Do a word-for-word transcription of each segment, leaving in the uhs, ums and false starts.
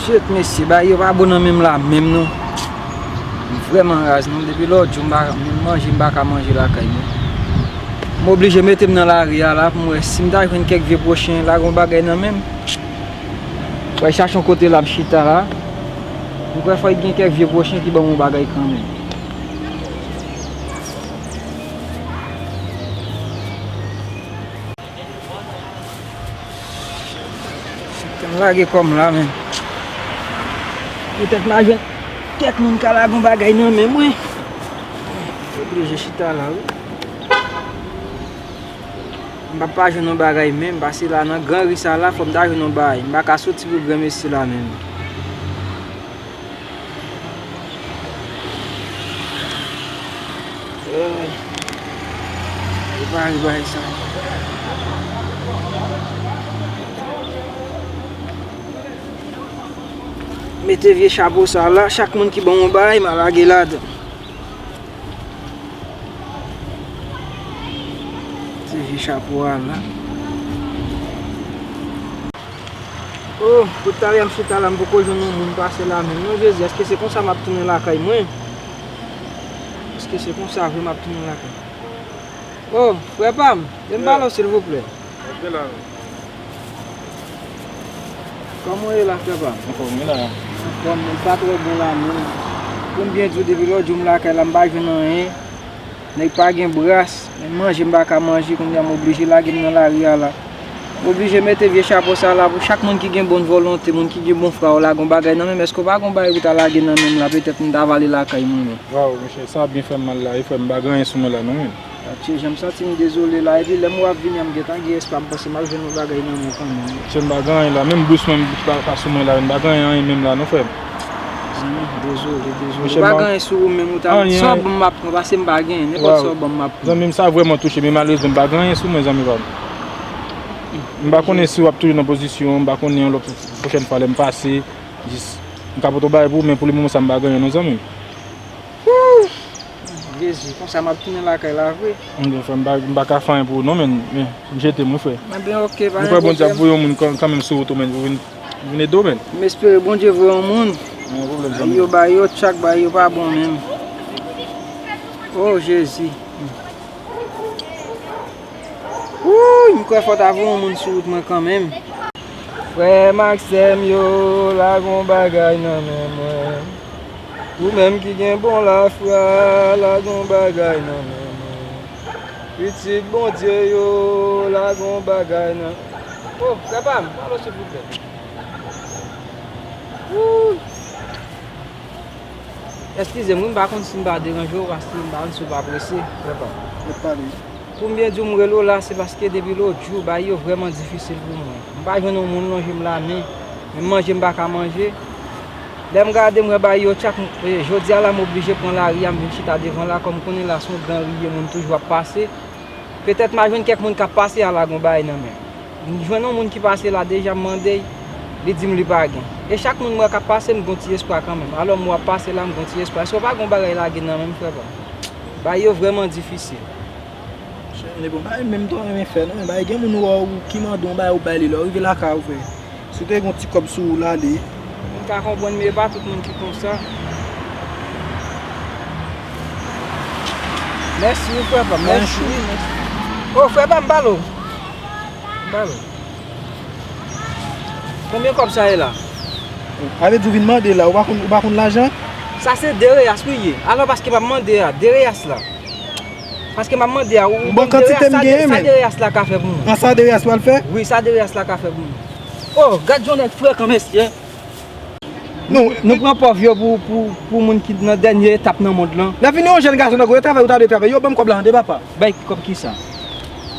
Shit, mesye, bagay yo pa bon nan men m la menm non. M vrèman raz non. Depi lòt jou, m pa, menm manje, m pa ka manje lakay mwen. M oblije mete m nan lari a la pou m wè si m ta jwenn kèk vye pwochen, lage yon bagay nan men m. Fò y chache yon kote la, m chita la. M kwè fò y gen kèk vye pwochen ki ban m yon bagay kanmenm. Chita m lage kò m la, men. Petèt m a jwenn kèk moun ka lage yon bagay nan men mwen. Oblije chita la, wi. M p ap pa jwenn yon bagay menm, paske la nan gran ri sa la, fò m ta jwenn yon bagay. M pa ka soti pou granmesi la menm. Eh, yo pa ri bagay sa. Mete vye chapo sa la, chak moun ki ban m yon bagay, m a lage ladan. Ti vye chapo a la. Oh, pou talè m chita la, m poko jwenn yon moun pase la menm. Non, Jezi, èske se konsa m ap tounen lakay mwen? Èske se konsa vre m ap tounen lakay? Oh, frè pa m, vin pale w, silvouplè. Kòman w ye la, frè pa m? Anfòm, wi la. Anfòm, mwen pa twò bon la menm. Pou m byen di w, depi lòt jou m lakay la, m pa jwenn anyen. Nèg pa gen bras, menm manje m pa ka manje, kounye a m oblije lage m nan lari a la. M oblije mete vye chapo sa la pou chak moun ki gen bon volonte, moun ki gen bon fwa, w lage yon bagay nan men m, èske w pa gen yon bagay pou ta lage nan men m la, petèt m ta vale lakay mwen menm. Waw, monchè, sa ap byen fè m mal la, wi, frè m, m pa gen anyen sou mwen la non, men. Atye, jan m santi m dezole la, epi lè m wè w ap vini an, m gentan gen espwa, m panse m ap jwenn yon bagay nan men w kanmenm. Monchè, m pa gen anyen la, menm bous mwen pa, pa sou mwen la, m pa gen anyen menm la non, frè m. Hmm, dezole, dezole. Monchè, m pa gen anyen sou ou menm, ou ta, anyen, sa w ban m m ap pran, paske m pa gen anyen, nenpòt sa w ban m m ap pran. Zanmi m, sa vrèman touche, men malerezman, m pa gen anyen sou mwen, zanmi pa m. M pa konnen si w ap toujou nan pozisyon, m pa konnen yon lòt pwochèn fwa lè m pase, jis, m ka pote yon bagay pou ou, men pou le moman sa, m pa gen anyen non, zanmi m. Wouy! Jezi, konsa m ap tounen lakay la vre. Ebyen, frè, m pa, m pa ka fè anyen pou ou non, men, men, m jete m wi, frè. Ebyen, oke, pa gen pwoblèm. M kwè Bondye ap voye yon moun kan, kanmenm sou wout ou, men, pou vin, vin ede w, men. M espere Bondye voye yon moun. Pa gen pwoblèm, zanmi. Bagay yo, bagay yo tchak, bagay yo pa bon menm. Oh, Jezi. Wouy, m kwè fò ta voye yon moun sou wout mwen kanmenm. Frè m ak sè m yo, lage yon bagay nan men mwen. Ou menm ki gen bon lafwa, lage yon bagay nan men mwen. Pitit Bondye yo, lage yon bagay nan. Oh, frè pa m, pale w silvouplè. Wouy. Eskize m wi, m pa konn si m pa deranje w, paske m pa konn si w pa prese, frè pa m. Mèt pale. Pou m byen di w, m rele w la, se paske depi lòt jou, bagay yo vrèman difisil pou mwen. M pa jwenn yon moun lonje m lamen, menm manje m pa ka manje. Lè m gade, m wè bagay yo tchak, m, e, jodi a la, m oblije pran lari a, m vin chita devan la, kòm konnen la se yon gran ri ye, moun toujou ap pase. Petèt m a jwenn kèk moun k ap pase a lage yon bagay nan men m. M jwenn yon moun ki pase la deja, m mande l, li di m li pa gen. E chak moun m wè k ap pase, m gen yon ti espwa kanmenm. Alò, m wè w ap pase la, m gen yon ti espwa. Èske w pa gen yon bagay lage nan men m, frè pa m? Bagay yo vrèman difisil. Chè, men bon, bagay menm tò renmen fè, non, men bagay gen moun ou wè ou ki mande yon bagay, ou bay li, lè w rive lakay ou, frè. Si w te gen yon ti kòb sou ou, l ale. M ka konprann, men e pa tout moun ki konsa. Mèsi wi, frè pa m. Mèsi wi, mèsi. Oh, frè pa m, pale w. Pale w. Konbyen kòb sa ye la? A vle di w vin mande la, ou pa konn, ou pa konn lajan? Sa se de reyas wi ye. Alò, paske m ap mande a, de reyas la. Paske m ap mande a, ou, bon, kantite m genyen, men sa de reyas la ka fè pou mwen? An sa de reyas pral fè? Wi, sa de reyas la ka fè pou mwen. Oh, gad yon nèg frekan, mesye. Nou, nou pran pòv yo pou, pou, pou moun ki nan dènye etap nan mond lan. Lè vini yon jèn gason nan gwo travay, ou ta dwe travay. Yo, ban m kòb la, tande, papa. Bay kòb kisa?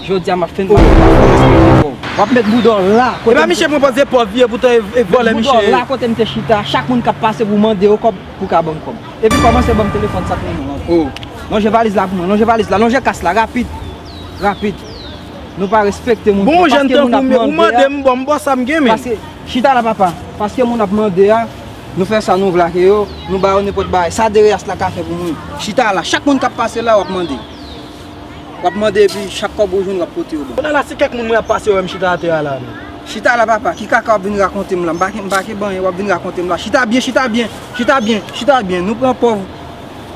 Jodi a, m ap fè n pa respekte kòb. W ap met bouda w la. E pa misye pran pòz de pòv li ye, poutan e, e vòlè misye ye. Met bouda w la kote m te chita. Chak moun k ap pase pou mande yo kòb, pou ka ban m kòb. Epi kòmanse ban m telefòn sa k nan men w. Oh. Lonje valiz la pou mwen, lonje valiz la, lonje kas la, rapid. Rapid. Nou pa respekte moun. Bon, jèn tankou m, ou mande m, bon, m ba w sa m gen, men. Paske, chita la, papa. Paske moun ap mande a, nou fè sa nou vle ak yo, nou ba yo nenpòt bagay. Sa de reyas la ka fè pou mwen. Chita la, chak moun k ap pase la, w ap mande. W ap mande, epi chak kòb ou jwenn, w ap pote yo ban. Kounye a la, si kèk moun mwen ap pase, yo wè m chita atè a la, men. Chita la papa, ki kaka w ap vin rakonte m la? M pa gen, m pa gen anyen, w ap vin rakonte m la. Chita byen, chita byen, chita byen, chita byen. Nou pran pòv,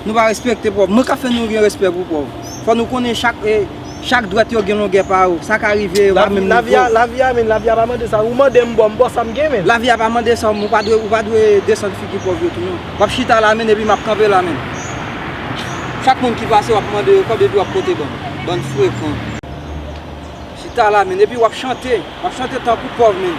nou pa respekte pòv. Mwen ka fè nou gen respè pou pòv. Fò nou konnen chak, eh, chak dwèt yo gen longè pa yo. Sa ka rive, yo pa menm nivo. Lavi a, lavi a, men, lavi a pa mande sa. Ou mande m bò, m bò sa m gen, men. Lavi a pa mande sa, ou pa dwe, ou pa dwe desann figi pòv yo tou, non. W ap chita la, men, epi m ap kanpe la, men. Chak moun ki pase, w ap mande yo, kòb epi w ap pote ban m. Bann frekan. Chita la, men, epi w ap chante. W ap chante tankou pòv, men.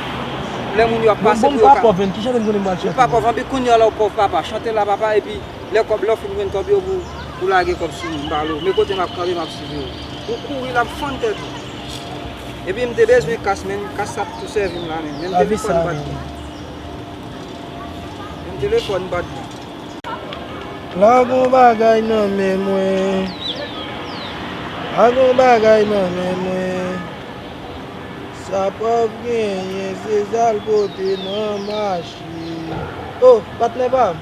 Lè moun yo ap pase pou yo ka. Bon, bon, m pa pòv, men. Ki chante m konnen m pral chante? Ou pa pòv, anpi kounye a la w pòv, papa. Chante la, papa, epi lè kòb, lè w fin jwenn kòb yo pou, pou lage kòb sou moun, m ba l ou. Men kote m ap kanpe, m ap siveye w. Ou kouri la, m fann tèt ou. Epi m te bezwen kas, men, kas sa ap tou sèvi m la, men. Men m telefòn bat byen. Men m telefòn bat byen. La gon bagay nan men mwen. La gon bagay nan men mwen. Sa pòv genyen, se sa l pote nan mache. Oh, patnè pa m.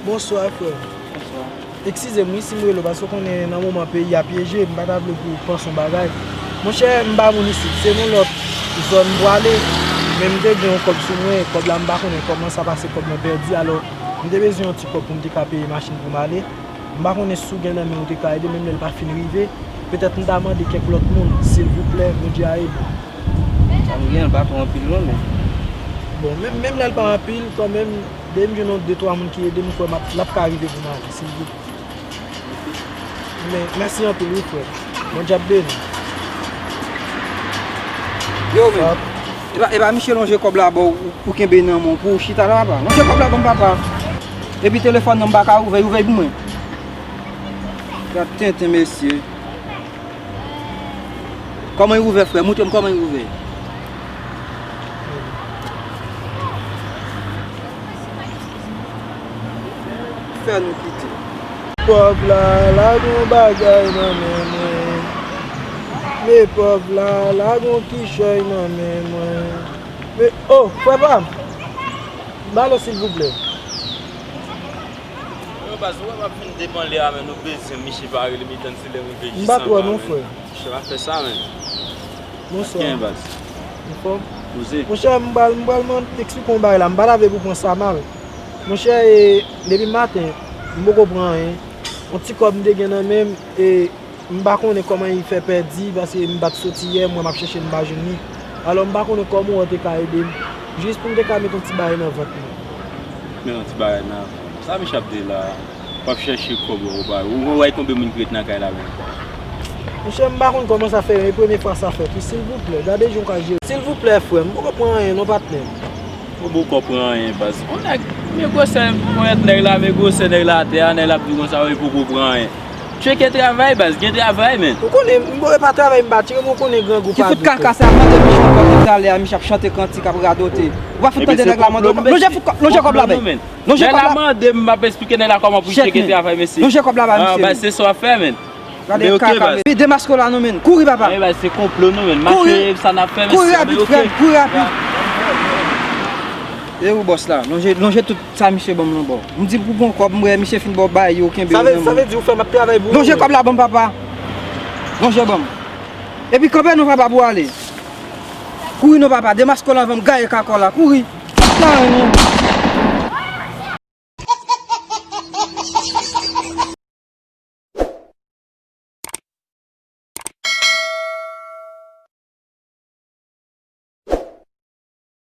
Bonswa, frè m. Bonswa. Eskize m, wi, si m rele w, paske w konnen nan moman peyi a pyeje, m pa ta vle pou w panse yon bagay. Monchè, m pa moun isit, se yon lòt zòn m prale, men m te gen yon kòb sou mwen, kòb la m pa konnen kòman sa pase, kòb mwen pèdi, alò, m te bezwen yon ti kòb pou m te ka peye machin pou m ale. M pa konnen si w gen nan men w te ka ede m, menm lè l pa fin rive, petèt m ta mande kèk lòt moun, silvouplè, Bondye a ede m. Sa m gen, l pa twò anpil non, men. Bon, menm, menm lè l pa anpil, kanmenm, depi m jwenn yon de twa moun ki ede m, m kwè m ap, l ap ka rive pou m ale, silvouplè. Men, mèsi anpil, wi, frè. Bondye ap beni w. Yo, men. E pa, e pa misye lonje kòb la ba w, ou, ou kenbe nan men w pou w chita la, papa. Lonje kòb la ban m, papa. Epi telefòn nan m pa ka ouvè, ouvè pou mwen. Gad tenten, mesye. Kòman y ouvè, frè? Moutre m kòman y ouvè. Fè nou kite. Pòv la, la gon bagay nan men mwen. Men pòv la, la gon kichòy nan men mwen. Men, oh, frè pa m. Balo, silvouplè. Yo, baz, ou wè m ap vin devan lè a, men nou bezwen misye pa rele m, li tann se lè m rive jis anba, men. M pa twò non, frè. Misye pa fè sa, men. Bonswa. Sa k gen, baz? Anfòm? Poze. Monchè, m pral, m pral man-, eksplike w yon bagay la. M pa ta vle pou w pran sa mal. Monchè, e, depi maten, m poko pran anyen. Yon ti kòb m te gen nan men m, e, m pa konnen kòman li fè pèdi, paske m pa t soti yè, m wè m ap chèche l, m pa jwenn li. Alò, m pa konnen kòman w te ka ede m. Jis pou m te ka met yon ti bagay nan vant mwen. Met yon ti bagay nan vant. Sa misye ap di la? W ap chèche kòb ou pa, ou wè konbyen moun ki ret nan kay la menm? Monchè, m pa konn kòman sa fè, e premye fwa sa fèt wi, silvouplè, gade jan w ka jere. Silvouplè, frè m, m poko pran anyen non, patnè. Ou poko pran anyen, baz. On nèg, men gwosè, ponyèt nèg la, men gwosè nèg la atè a, nèg la ap di konsa, wi, poko pran anyen. Tcheke travay, baz, gen travay, men. Ou konnen, m pa travay, m pa tire, men ou konnen grangou pa dout. Ki fout kaka sa, mande Michel kòb talè a, Michel ap chante kantik, ap radote. Ou pa fout tande nèg la mande w kòb. Lonje fout kòb, lonje kòb la bay. Lonje kòb la. Nèg la mande m, m ap esplike nèg la kòman pou l tcheke travay, mesye. Lonje kòb la bay, mesye. Ah, baz, se sa w ap fè, men. Gade kaka, men. Epi demaske w la non, men. Kouri, papa. Anyen, baz, se konplo nou, men. Kouri. Mache, sa n ap fè, men. Kouri rapid, frè m, kouri rapid. E ou bòs la, lonje, lonje tout sa misye ban m lan bò. M di pou pran kòb, m wè misye fin ba w bay, ou kenbe yo nan men. Sa vle di ou fè m ap travay pou ou. Lonje kòb la ban m, papa. Lonje ban m. Epi kanpe non, papa, pou ale. Kouri non, papa, demaske w la anvan m gaye kaka w la, kouri. Sa anyen non.